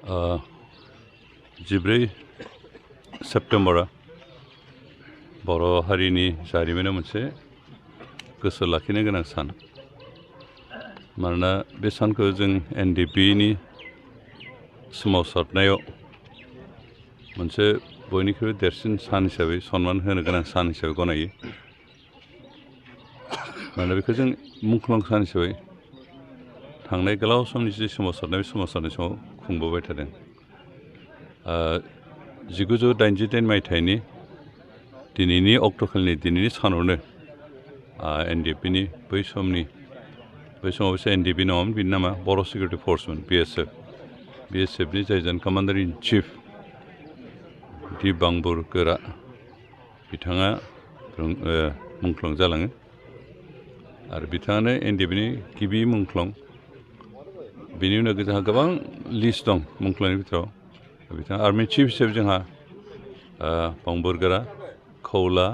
14 सेप्टेम्बरा बर' हारिनि जारिमिनाव मोनसे गोसो लाखिनो गोनां सान। मानोना बे सानखौ जों एनडिपिनि सोमावसारनायाव मोनसे बयनिख्रुइबो देरसिन सान हिसाबै सन्मान होनो गोनां सान हिसाबै गनायो। मानोना बेखौ जों मुंख्लं सान हिसाबै थांनाय गोलाव समनि जि सोमावसारनाय समाव खुंबोबाय थादों। 1989 मायथाइनि दिनैनि अक्ट'खालिनि दिनैनि सानावनो एनडिपिनि बै समाव एसे एनडिपि नङामोन, बिनि नामा बर' सिकिउरिटि फर्समोन, बिएसएफनि जायजों कमान्डार इन चिफ दि बांबुर गोरा बिथाङा मुंख्लं जालाङो आरो बिथाङानो एनडिपिनि गिबि मुंख्लं। बिनि उनाव जोंहा गोबां लिस्ट दं मुंख्लंनि बिथोराव। बिथाङा आर्मि चिफ हिसाबै जोंहा बांबुर गोरा, खौला,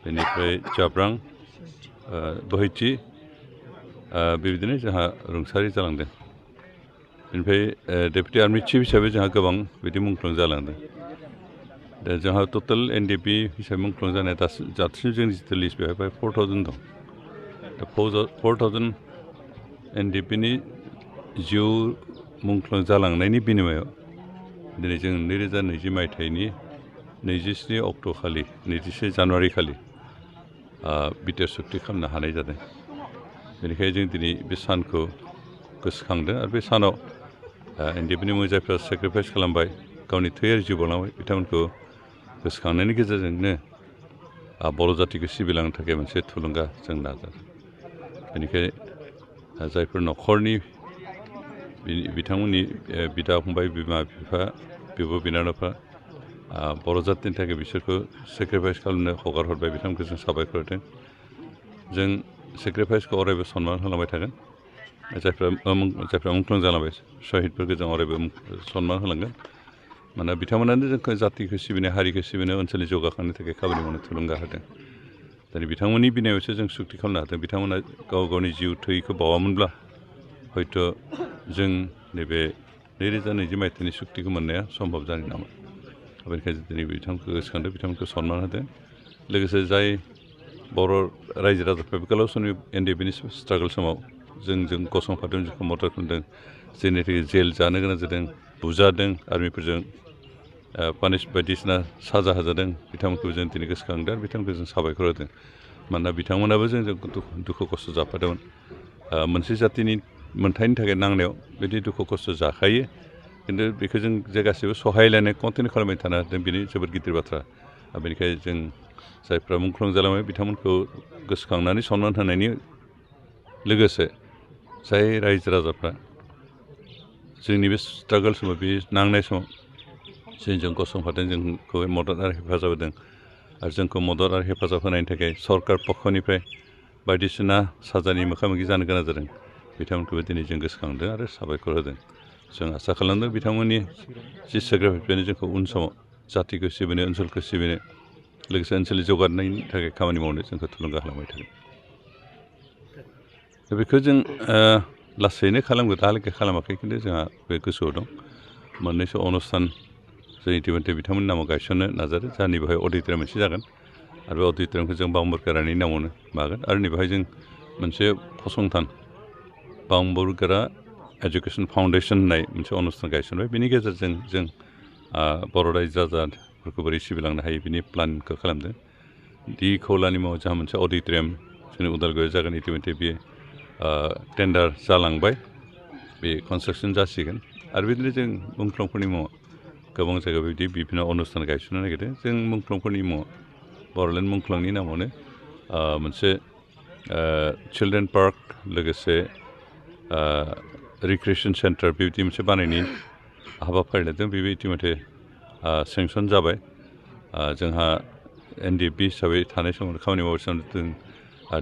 बेनिफ्राय जाब्रां, बोहैथि बेबायदिनो जोंहा रुंसारि जालांदों। बेनिफ्राय डेपुटि आर्मि चिफ हिसाबै जोंहा गोबां बिदि मुंख्लं जालांदों। दा जोंहा टटेल एनडिपि हिसाबै मुंख्लं जानाय दासिम जोंनि जिथु लिस्ट बेवहाय 4000 दं। दा 4000 एनडिपिनि जिउ मुंख्लं जालांनायनि बिनिमयाव दिनै जों 2020 मायथाइनि 27 अक्ट'खालि 21 जानुवारि खालि बिटिआर सुक्ति खालामनो हानाय जादों। बेनिखायनो जों दिनै बे सानखौ गोसोखांदों आरो बे सानाव एनडिपिनि जायफ्रा सेक्रिफाइस खालामबाय, गावनि थै आरो जिउ बाउलांबाय, बिथांमोनखौ गोसोखांनायनि गेजेरजोंनो बर' जातिखौ सिबिलांनो थाखाय मोनसे थुलुंगा जों नाजादों। बेनिखायनो जायफोर न'खरनि बिथांमोननि बिदा फंबाय, बिमा बिफा, बिब' बिनानावफ्रा बर' जातिनि थाखाय बिसोरखौ सेक्रिफाइस खालामनो हगार हरबाय, बिथांमोनखौ जों साबायखर होदों। जों सेक्रिफाइसखौ अरायबो सन्मान होलांबाय थागोन। जायफ्रा मुंख्लं जालांबाय सहिदफोरखौ जों अरायबो सन्मान होलांगोन। मानोना बिथांमोनानो जोंखौ जातिखौ सिबिनाय, हारिखौ सिबिनाय, ओनसोलनि जौगाखांनो थाखाय खामानि मावनो थुलुंगा होदों। दिनै बिथांमोननि बिनायावसो जों सुक्ति खालामनो हादों। बिथांमोना गाव गावनि जिउ थैखौ बावामोनब्ला हयथ' जों नैबे 2020 मायथाइनि सुक्तिखौ मोननाया सम्भब जानाय नङामोन। बेनिखायनो दिनै बिथांमोनखौ गोसोखांदों, बिथांमोनखौ सन्मान होदों। लोगोसे जाय बर' रायजो राजाफ्रा बे गोलाव समनि एनडिपिनि स्ट्रागल समाव जोंजों गसंफादों, जोंखौ मदद खालामदों, जेनिखि जेल जानो गोनां जादों, बुजादों, आर्मिफोरजों पानिश बायदिसिना साजा होजादों, बिथांमोनखौ जों दिनै गोसोखांदों आरो बिथांमोनखौ जों साबायखर होदों। मानोना बिथांमोनाबो जोंजों दुखु खस्थ' जाफादोंमोन। मोनसे जातिनि मोनथायनि थाखाय नांनायाव बिदि दुखु खस्थ' जाखायो, खिन्थु बेखौ जों जे गासैबो सहायलायनाय कन्टिनिउ खालामबाय थानो हादों, बेनि जोबोद गिदिर बाथ्रा। बेनिखायनो जों जायफ्रा मुंख्लं जालांबाय बिथांमोनखौ गोसोखांनानै सन्मान होनायनि लोगोसे जाय रायजो राजाफ्रा जोंनि बे स्ट्रागल समाव, बे नांनाय समाव जोंजों गसंफादों, जोंखौ मदद आरो हेफाजाब होदों आरो जोंखौ मदद आरो हेफाजाब होनायनि थाखाय सरकार पक्षनिफ्राय बायदिसिना साजानि मोगा मोगि जानो गोनां जादों, बिथांमोनखौबो दिनै जों गोसोखांदों आरो साबायखर होदों। जों आसा खालामदों बिथांमोननि जि सेक्रिफाइस बेनो जोंखौ उन समाव जातिखौ सिबिनो, ओनसोलखौ सिबिनो, लोगोसे ओनसोलनि जौगानायनि थाखाय खामानि मावनो जोंखौ थुलुंगा होलांबाय थागोन। दा बेखौ जों लासैनो खालामगोन, दाहालागै खालामाखै, खिन्थु जोंहा बे गोसोआव दं। मोननैसो अनुस्थान जों इतिमध्य बिथांमोननि नामाव गायसननो नाजादों। जोंहा नैबेहाय अडिट'रियाम मोनसे जागोन आरो बे अडिट'रियामखौ जों बांबुर गोरानि नामावनो मागोन। आरो नैबेहाय जों मोनसे फसंथान बांबुर गोरा एजुकेसन फाउन्डेसन होननाय मोनसे अनुस्थान गायसनबाय। बेनि गेजेरजों जों बर' रायजो राजाफोरखौ बोरै सिबिलांनो हायो बिनि प्लानखौ खालामदों। दि खौलानि मुङाव जोंहा मोनसे अडिट'रियाम जोंनि उदालगुरियाव जागोन। इतिमध्य बेयो टेन्डार जालांबाय, बे कनस्ट्राक्सन जासिगोन। आरो बिदिनो जों मुंख्लंफोरनि मुङाव गोबां जायगायाव बिदि बिभिन्न' अनुस्थान गायसननो नागिरदों। जों मुंख्लंफोरनि मुङाव बर'लेण्ड मुंख्लंनि नामावनो मोनसे चिलड्रेन पार्क, लोगोसे रिक्रिएसन सेन्टार बेबायदि मोनसे बानायनायनि हाबाफारि लादों। बेबो इतिमध्य सेंसन जाबाय। जोंहा एनडिपि हिसाबै थानाय समाव खामानि मावनाय समाव जों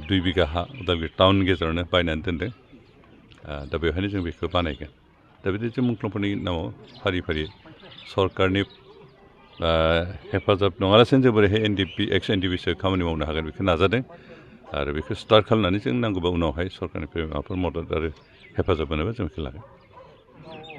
2 बिगा हा उदालगुरि टाउननि गेजेरावनो बायनानै दोनदों। दा बेवहायनो जों बेखौ बानायगोन। दा बिदिनो जों मुंख्लंफोरनि नामाव फारि फारि सरकारनि हेफाजाब नङालासिनो जों बोरैहाय एनडिपि एक्स एनडिपिसो खामानि मावनो हागोन बेखौ नाजादों। आरो बेखौ स्टार्ट खालामनानै जों नांगौबा उनावहाय सरकारनिफ्राय माबाफोर मदद आरो हेफाजाब मोनोबा जों बेखौ लागोन।